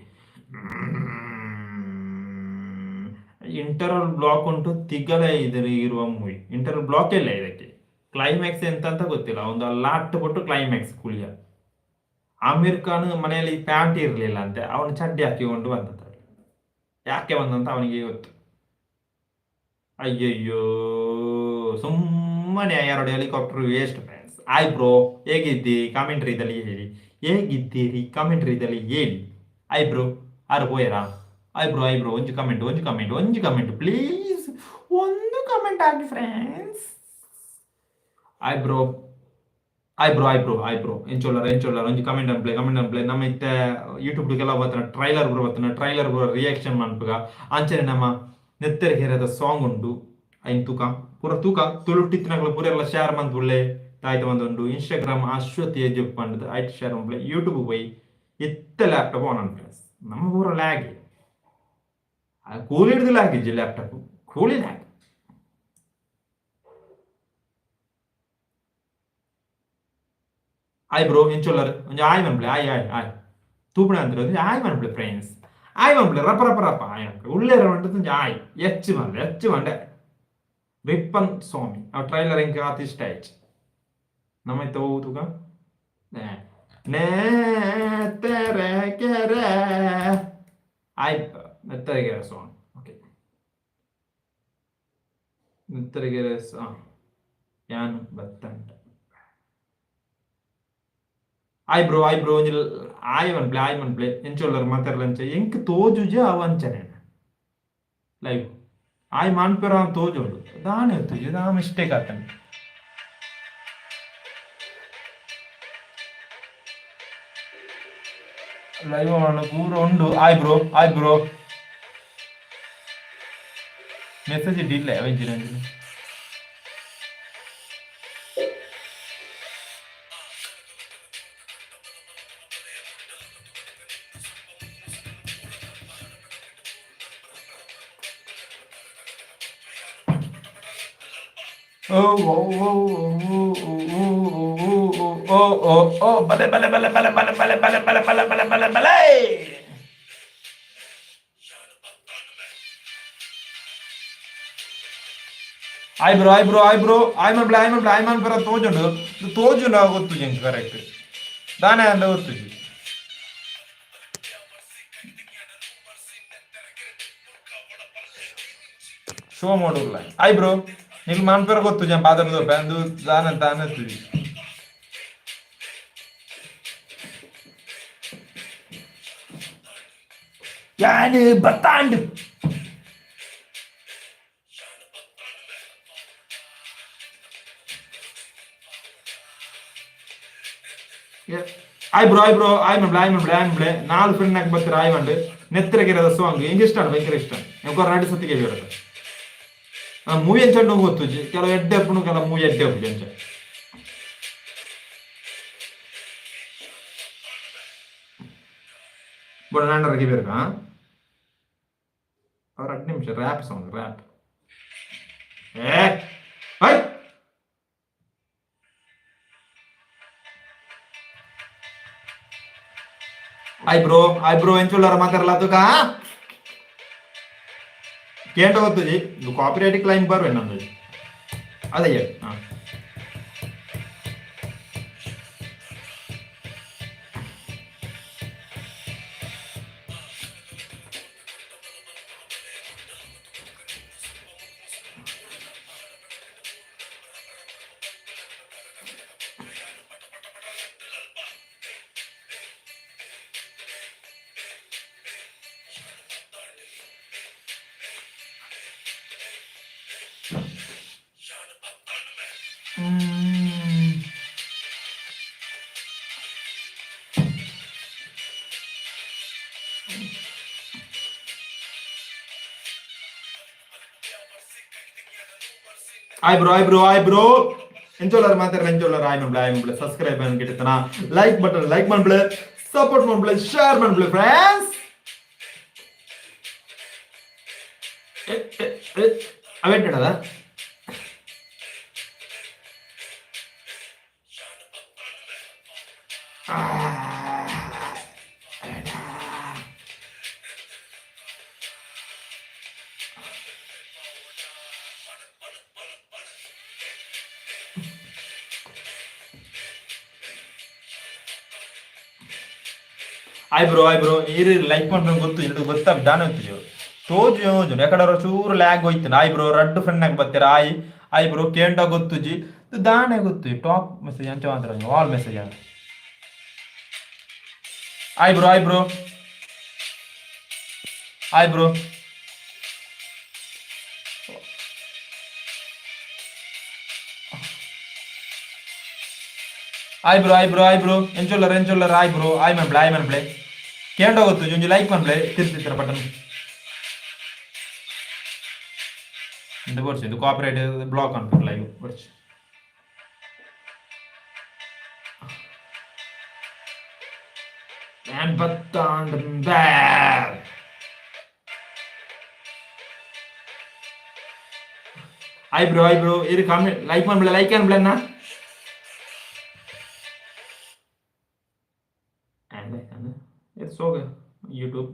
ಇಂಟರ್ವಲ್ ಬ್ಲಾಕ್ ಉಂಟು ತಿಗಲ ಇದರ ಇರುವ movie. Interval block ಇಲ್ಲ ಇದಕ್ಕೆ. ಕ್ಲೈಮ್ಯಾಕ್ಸ್ ಎಂತ ಅಂತ ಗೊತ್ತಿಲ್ಲ. ಒಂದು ಲಾಟ್ ಕೊಟ್ಟು ಕ್ಲೈಮ್ಯಾಕ್ಸ್ ಕೂಲಿಯ. ಆಮೀರ್ ಖಾನ್ ಮನೆಯಲ್ಲಿ ಪ್ಯಾಂಟ್ ಇರಲಿಲ್ಲ ಅಂತೆ, ಅವನು ಚಡ್ಡಿ ಹಾಕಿಕೊಂಡು ಬಂದಂತ. ಯಾಕೆ ಬಂದಂತ ಅವನಿಗೆ ಗೊತ್ತು. ಅಯ್ಯಯ್ಯೋ, ಸುಮ್ಮನೆ ಎರಡು helicopter waste friends. ಆಯ್ ಬ್ರೋ, ಹೇಗಿದ್ದಿ? ಕಾಮೆಂಟ್ರಿದಲ್ಲಿ ಹೇಳಿ. ಹೇಗಿದ್ದೀರಿ? ಕಾಮೆಂಟ್ರಿದಲ್ಲಿ ಹೇಳಿ. ಆಯ್ ಬ್ರೋ, ಆರು ಪೋಯರಾ? ಆಯ್ ಬ್ರೋ, ಆಯ್ ಬ್ರೋ. ಒಂಜಿ ಕಮೆಂಟ್, ಒಂಜಿ ಕಮೆಂಟ್, ಒಂಜಿ ಕಮೆಂಟ್ ಪ್ಲೀಸ್. ಒಂದು ಕಮೆಂಟ್ ಹಾಕಿ ಫ್ರೆಂಡ್ಸ್. ಆಯ್ bro, hi bro, hi bro, hi bro. ಎಂಚೊಲ್ಲಾರ, ಎಂಚೊಲ್ಲಾರ? ಒಂಜಿ ಕಮೆಂಟ್ ಅನ್ಪ್ಲೆ, ಕಮೆಂಟ್ ಅನ್ಪ್ಲೆ. ನಮ್ಮ ಇತ್ತೆ ಯೂಟ್ಯೂಬ್ ಕೆಲ ಬತ್ತನ ಟ್ರೈಲರ್ ಬರೋ ಬತ್ತನ, ಟ್ರೈಲರ್ ಬರೋ ರಿಯಾಕ್ಷನ್ ಮನ್ಪುಗ. ಅಂಚನೆ ನಮ್ಮ ನೆತ್ತೆರ ಹೇರದ ಸಾಂಗ್ ಉಂಡು, ಐನ್ ತೂಕ ಪೂರ ತೂಕ. ತುಳುಟ್ಟಿತ್ತಿನಕ್ಲು ಪೂರ ಎಲ್ಲ ಶೇರ್ ಮಂತ್ ತಾಯ್ತ ಬಂದುಂಡು. ಇನ್ಸ್ಟಾಗ್ರಾಮ್ ಅಶ್ವಥ್ ಏಜ್ ಪಂಡದು ಐಟ್ ಶೇರ್ ಮನ್ಪುಲೆ. ಯೂಟ್ಯೂಬ್ ಪೋಯಿ ಇತ್ತೆ ಲ್ಯಾಪ್ಟಾಪ್ ಆನ್ ಅನ್ಪ್ಲೆ. ನಮ್ಮ ಪೂರ ಲ್ಯಾಗ್ ಕೂಲಿ ಹಿಡಿದು ಲ್ಯಾಗ್ ಇಜ್ಜಿ, ಲ್ಯಾಪ್ಟಾಪ್ ಕೂಲಿ ಲ್ಯಾಗ್. ಆಯ್ ಬ್ರೋ, ಎಂಚೊಲ್ಲರ್? ಒಂಜಿ ಆಯ್ ಮನ್ಪ್ಲೆ. ಆಯ್ ಆಯ್ ಆಯ್ ತೂಪಣ ಅಂತಾರೆ. ಒಂಜಿ ಆಯ್ ಮನ್ಪ್ಲೆ ಫ್ರೆಂಡ್ಸ್. ಆಯ್ ಮನ್ಪ್ಲೆ, ರಪ ರಪ ರಪ ಆಯ್ ಮನ್ಪ್ಲೆ. ಉಳ್ಳೇರ ಒಂಜಿ ಆಯ್ ಎಚ್ಚು ಮನ್ಲೆ, ಎಚ್ಚು ಮಂಡೆ. ರಿಪ್ಪನ್ ಸ್ವಾಮಿ ಆ ಟ್ರೈಲರ್ ಎಂಕ್ ಆತ್ ಇಷ್ಟ ಆಯ್ತು. ನಮ್ಮ ಇತ್ತ ಹೋಗುದುಗ ನೇತೆರೆ ಕೆರೆ ಆಯ್ ನೆತ್ತರಿಗೆರೆ ಸಾಂಗ್. ಓಕೆ, ನೆತ್ತರಿಗೆರೆ ಸಾಂಗ್ ಯಾನು ಬತ್ತಂಟ. ಆಯ್ ಬ್ರೋ, ಆಯ್ ಬ್ರೋ. ಒಂಜಿ ಆಯ್ ಮನ್ಪ್ಲೆ, ಆಯ್ ಮನ್ಪ್ಲೆ. ಎಂಚೊಲ್ಲರ್ ಮಾತೆರ್ಲ ಅಂಚ ಎಂಕ್ ತೋಜುಜ ಅವು ಅಂಚನೆ ಲೈವ್ ಆಯ್ ಮಾನ್ಪೆರ ತೋಜುಂಡು. ದಾನೆ ತೋಜು ದಾ ಮಿಸ್ಟೇಕ್ ಆತಂಡ್. ಲೈವ್ ಪೂರ ಉಂಡು. ಆಯ್ ಬ್ರೋ, ಆಯ್ ಬ್ರೋ. ಮೆಸೇಜ್ ಇಡ್ಡಿಲ್ಲ ಒಂಜಿನ ಒಂಜಿನ. ಓ ಓ ಓ ಓ ಓ ಓ ಓ ಓ ಓ ಓ ಬಲೆ ಬಲೆ ಬಲೆ ಬಲೆ ಬಲೆ ಬಲೆ ಬಲೆ ಬಲೆ ಬಲೆ ಬಲೆ ಬಲೆ ಬಲೆ. ಆಯ್ bro, hi bro, hi bro. ಆಯ್ ಮನ್ಪ್ಲೆ, ಆಯ್ ಮನ್ಪ್ಲೆ. ಆಯ್ ಮನ್ಪೆರ ತೋಜುಂಡು, ತೋಜುಂಡು. ಗೊತ್ತು ಎಂಕ್ ಕರೆಕ್ಟ್ ದಾನೆ ಅಂದ ಗೊತ್ತುಜಿ. ಶೋ ಮಾಡೋಲ್ಲ. ಆಯ್ ಬ್ರೋ, ನಿಲ್ ಮಾನ್ಪೆರ ಗೊತ್ತು ಜನ ಪಾದರದ ಅಂದು ದಾನ ದಾನ ತುಜಿ. ಯಾನು ಬತ್ತಾಂಡು. ಆಯ್ ಬ್ರೋ, ಆಯ್ ಬ್ರೋ. ಆಯ್ ಮನ್ಪ್ಲೆ, ಆಯ್ ಮನ್ಪ್ಲೆ, ಆಯ್ ಮನ್ಪ್ಲೆ. ನಾಲ್ ಫ್ರೆಂಡ್ ನಾಕ್ ಬರ್ತಾರೆ. ಆಯ್ ಮಂಡು. ನೆತ್ತರಗಿರದ ಸಾಂಗ್ ಎಂಕ್ ಇಷ್ಟ, ಭಯಂಕರ ಇಷ್ಟ. ಎಂಕ್ ರಡ್ಡ್ ಸತಿ ಕೇಳಿರೋದು. ಮೂವಿ ಎಂಚ ಗೊತ್ತುಜಿ. ಕೆಲವು ಎಡ್ಡೆ ಉಪ್ಪುಂಡು, ಕೆಲವು ಮೂವಿ ಎಡ್ಡೆ ಉಪ್ಪುಜಿ ಅಂಚ. ಬೊಡ ನಾಂಡರ ಬೇರ್ಕ ಅವ್ರ 2 ನಿಮಿಷ. Rap song, rap. Hey hi hi bro, hi bro. ಎಂಚುಲ್ಲಾರ ಮಾತಾಡಲ್ಲ ತುಕ ಕೇಂದ್ರ ಗೊತ್ತುಜಿ. ಇದು ಕಾಪಿರೈಟ್ ಕ್ಲೈಮ್ ಬರುವೆ ನಂದು ಅದೇ. ಹಾಂ. Hi bro, hi bro, hi bro. ಎಂಚೋಲಾರ ಮಾತಾಡ ಎಂಚೋಲಾರ? ಹಾಯ್ ಮನ್ಬ್ಳೆ, ಹಾಯ್ ಮನ್ಬ್ಳೆ. ಸಬ್ಸ್ಕ್ರೈಬ್ ಅನ್ಕಿಟ್ಟತನ ಲೈಕ್ ಬಟನ್ ಲೈಕ್ ಮನ್ಬ್ಳೆ, ಸಪೋರ್ಟ್ ಮನ್ಬ್ಳೆ, ಶೇರ್ ಮನ್ಬ್ಳೆ ಫ್ರೆಂಡ್ಸ್. ಅವೇಟದ. Hi bro, hi bro. ಇರು, ಲೈಕ್ ಮಾಡ್ಬೇಕು ಗೊತ್ತು ಇದು ಗೊತ್ತಾ ದಾನ ಹೋಗ್ತಿದ್ವಿ ತೋಜು ಯೋಜು ಯಾಕಡೆ ಚೂರು ಲ್ಯಾಗ್ ಹೋಯ್ತು. ಹಾಯ್ ಬ್ರೋ, ರಡ್ಡು ಫ್ರೆಂಡ್ ಆಗಿ ಬರ್ತೀರ. Hi, hi bro. ಕೇಂಡ ಗೊತ್ತುಜಿ, ದಾನೆ ಗೊತ್ತು. ಟಾಪ್ ಮೆಸೇಜ್ ಅಂಚ ಮಾತ್ರ, all message. Hi bro, hi bro, hi bro, hi bro, hi bro, hi bro. ಎಂಚೊಲ್ಲರ್, ಎಂಚೊಲ್ಲರ್? ಹಾಯ್ ಬ್ರೋ, ಹಾಯ್ ಮನ್ಬ್ಳೆ, ಹಾಯ್ ಮನ್ಬ್ಳೆ. ಕೇಂಡ ಗೊತ್ತು, ಒಂಜಿ ಲೈಕ್ ಮನ್ಬ್ಳೆ. ತಿರ್ತಿತ್ತರ ಬಟನ್ ಇಂದ ಬರ್ಚು. ಇದು ಕಾಪಿರೈಟ್ ಬ್ಲಾಕ್ ಅನ್ಕೊಂಡು ಲೈವ್ ಬರ್ಚು. 82. Hi bro, hi bro. ಇರು, ಕಾಮೆಂಟ್ ಲೈಕ್ ಮಾಡ್ಬಿಡ, ಲೈಕ್ ಅನ್ಬಿಡಣ್ಣ. It's okay YouTube.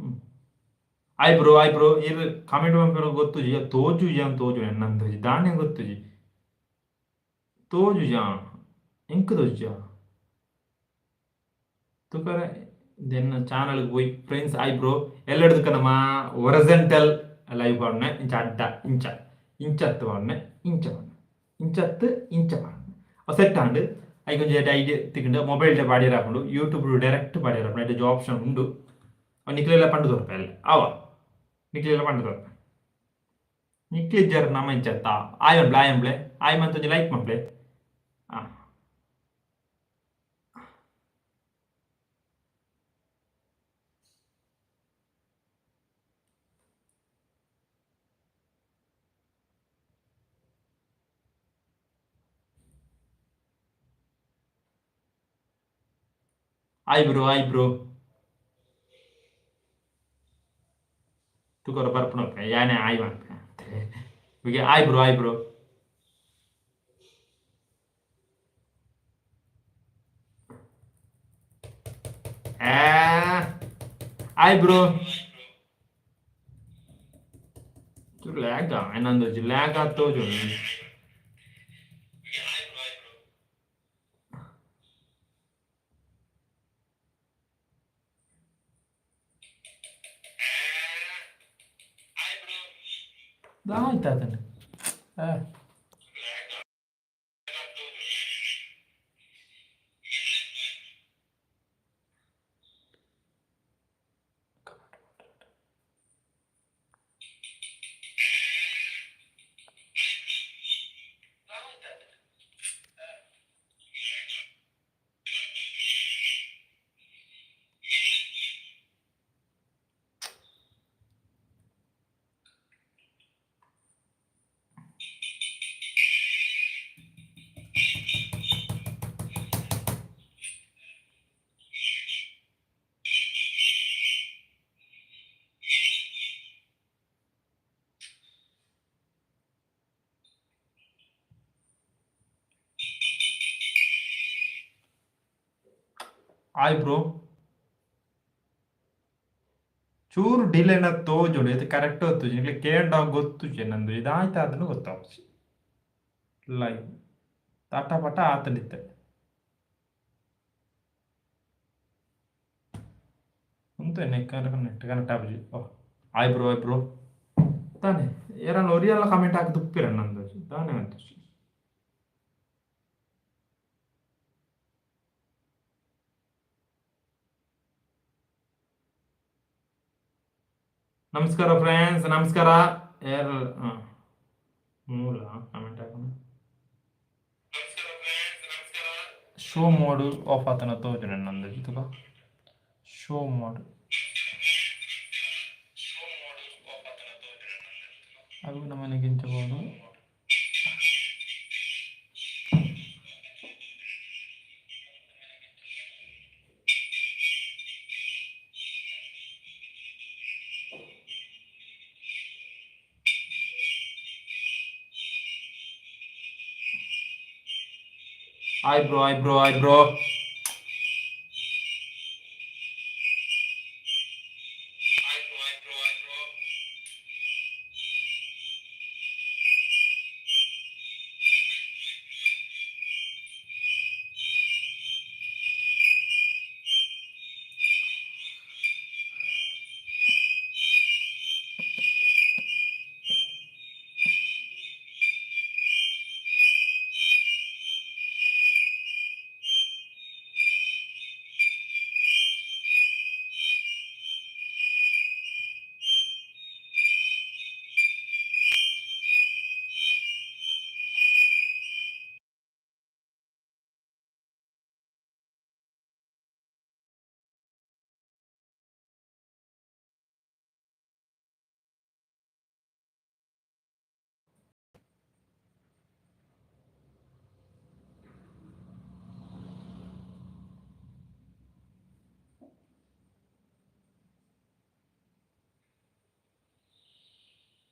Hi bro, hi bro. ಇರು, ಕಾಮೆಂಟ್ ಮಾಡ್ಬೇಕು ಗೊತ್ತುಜಿ. ತೋಜು ಜಾನ್ ತೋಜು ಎನ್ನಂತ ದಾನೆ ಗೊತ್ತುಜಿ. ತೋಜು ಜಾ ಎಂಕ್ ತೋಜುಜಾ ತುಕರ ದೆನ್ನ ಚಾನಲ್ ಪೋಯ್ ಫ್ರೆಂಡ್ಸ್. Hi bro. ಎಲ್ಲೆಡ್ದಕ್ಕ ನಮ್ಮ ಒರಿಜೆಂಟಲ್ ಲೈವ್ ಪಾಡ್ನೆ. ಇಂಚ ಅಡ್ಡ ಇಂಚ ಇಂಚತ್ತು ಪಾಡ್ನೆ, ಇಂಚ ಪಾಡ್ನೆ, ಇಂಚತ್ತು ಇಂಚ ಪಾಡ್ನೆ. ಅವು ಸೆಟ್ ಆಂಡ್. ಐಕೊಂಜಿ ಐಡಿಯಾ ತಿಕ್ಕಂಡು ಮೊಬೈಲ್ ಪಾಡಿಯರ ಆಪುಂಡು. ಯೂಟ್ಯೂಬ್ ಡೈರೆಕ್ಟ್ ಪಾಡಿಯರ ಆಪುಂಡು. ಐಟ್ ಆಪ್ಷನ್ ಉಂಡು. ಅವು ನಿಕ್ಲೆಲ್ಲ ಪಂಡು ತೋರ್ಪೆ ಅಲ್ಲ ಅವ ನಿಕ್ಲೆಲ್ಲ ಪಂಡು ತೋರ್ಪೆ. ನಿಕ್ಲಿಜ್ಜರ್ ನಮ್ಮ ಇಂಚತ್ತ. ಆಯ್ ಮನ್ಪ್ಲೆ, ಆಯ್ ಮನ್ಪ್ಲೆ, ಆಯ್ ಮಂತೊಂಜಿ ಲೈಕ್ ಮನ್ಪ್ಲೆ. ಹಾಂ. Hi bro, hi bro. ತುಕೊರ ಬರ್ಪುನಪ್ಪೆ ಯಾನೆ ಆಯ್ ಮನ್ಪೆ ಬಿಗೆ. Hi bro, hi bro. Hi bro. ಚೂರು ಲ್ಯಾಗ್ ಏನಂದೋಜಿ ಲ್ಯಾಗ್ ಆತೋಜು. ಆಯ್ತು ಅದನ್ನು. Hi bro. ಚೂರು ಡಿಲೇನ ತೋಜುಂಡು, ಇದು ಕರೆಕ್ಟ್ ಗೊತ್ತುಜಿ ನಿಕ್ಲೆ ಕೇಂಡ ಗೊತ್ತುಜಿ ನಂದು ಇದಾಯ್ತು ಗೊತ್ತಾಪುಜಿ. ಲೈವ್ ತಟ ಪಟ ಆತಂಡಿತ್ತೆ. ಉಂತು ನೆಕ್ ನೆಟ್ ಕನೆಕ್ಟ್ ಆಪುಜಿ. ಓ ಆಯ್ ಬ್ರೋ, ಆಯ್ ಬ್ರೋ. ತಾನೆ ಏರನ್ ಒರಿಯಲ್ಲ ಕಮೆಂಟ್ ಹಾಕಿ ತುಪ್ಪಿರ ನಂದು ದಾನೆ ಅಂತ. ನಮಸ್ಕಾರ ಫ್ರೆಂಡ್ಸ್, ನಮಸ್ಕಾರ. ಯಾರು ಮೂಲ ಕಮೆಂಟ್ ಹಾಕೋಣ. ಶೋ ಮೋಡ್ ಆಫ್ ಆತನ ತೋಜುಂಡು ನಂದು ತುಕ. ಶೋ ಮೋಡ್ ಅದು ನಮ್ಮನೆಗೆ ಇಂಚಬಹುದು. Hi bro, hi bro, hi bro.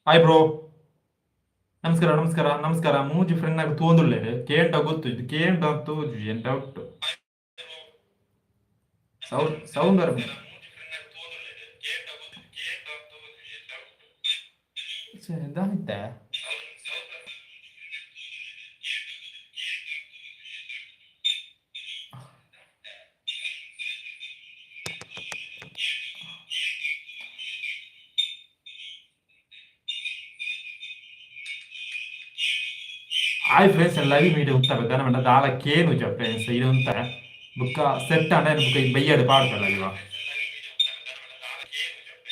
Hi bro, ನಮಸ್ಕಾರ ನಮಸ್ಕಾರ ನಮಸ್ಕಾರ. ಮೂಜಿ ಫ್ರೆಂಡ್ ಆಗ ತೋಂದುಲ್ಲೇರು ಕೇಂಡ ಗೊತ್ತು, ಇದು ಕೇಂಡ ತೋಜು ಏನ್ ಡೌಟ್. ಸೌಂಡ್ ಇದಾಯ್ತಾ? ಹಾಯ್ ಫ್ರೆಂಡ್ಸ್, ಲೈವ್ ಮೀಡಿಯಾ ಉಂತ ದಾನ ದಾಲ ಕೇನುಜ ಫ್ರೆಂಡ್ಸ್. ಇದು ಉಂತ ಬುಕ್ಕ ಸೆಟ್ ಅಂಡ ಬುಕ್ಕ ಬೈಯಾಡು ಪಾಡ್ತಲ್ಲ ಇವ.